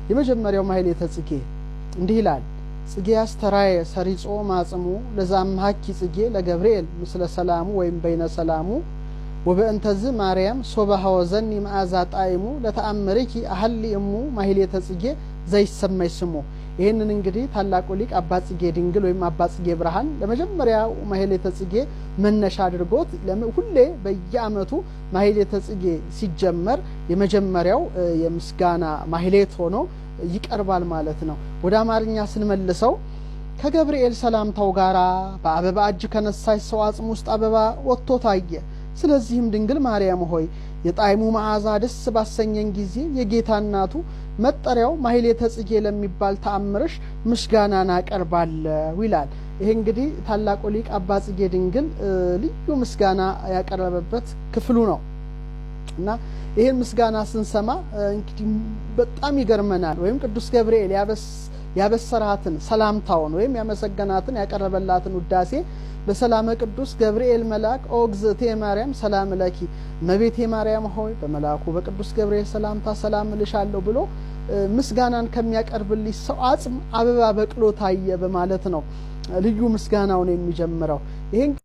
የመጀመሪያው ማሕሌተ ጽጌ እንዲህ ይላል። ጽጌ አስተራየ ሰሪጾ ማጽሙ ለዛምሃኪ ጽጌ ለገብርኤል ምስለ ሰላሙ ወይም በይነ ሰላሙ ወበእንተዝ ማርያም ሶበ ሀወዘኒ መዓዛ ጣዕሙ ለተአምርኪ አህሊ እሙ ማሕሌተ ጽጌ ዘይሰመይ ስሙ። ይህንን እንግዲህ ታላቁ ሊቅ አባ ጽጌ ድንግል ወይም አባ ጽጌ ብርሃን ለመጀመሪያው ማሕሌተ ጽጌ መነሻ አድርጎት ሁሌ በየዓመቱ ማሕሌተ ጽጌ ሲጀመር የመጀመሪያው የምስጋና ማሕሌት ሆኖ ይቀርባል ማለት ነው። ወደ አማርኛ ስንመልሰው ከገብርኤል ሰላምታው ጋራ በአበባ እጅ ከነሳች ሰው አጽም ውስጥ አበባ ወጥቶ ታየ። ስለዚህም ድንግል ማርያም ሆይ የጣዕሙ መዓዛ ደስ ባሰኘን ጊዜ የጌታ እናቱ መጠሪያው ማሕሌተ ጽጌ ለሚባል ተአምርሽ ምስጋናን አቀርባለሁ ይላል። ይሄ እንግዲህ ታላቁ ሊቅ አባ ጽጌ ድንግል ልዩ ምስጋና ያቀረበበት ክፍሉ ነው እና ይህን ምስጋና ስንሰማ እንግዲህ በጣም ይገርመናል። ወይም ቅዱስ ገብርኤል ያበሰራትን ሰላምታውን ወይም ያመሰገናትን ያቀረበላትን ውዳሴ በሰላመ ቅዱስ ገብርኤል መልአክ ኦ እግዝእትየ ማርያም ሰላም ለኪ፣ እመቤቴ ማርያም ሆይ በመልአኩ በቅዱስ ገብርኤል ሰላምታ ሰላም እልሻለሁ ብሎ ምስጋናን ከሚያቀርብልሽ ሰው አጽም አበባ በቅሎ ታየ በማለት ነው ልዩ ምስጋናውን የሚጀምረው። ይሄን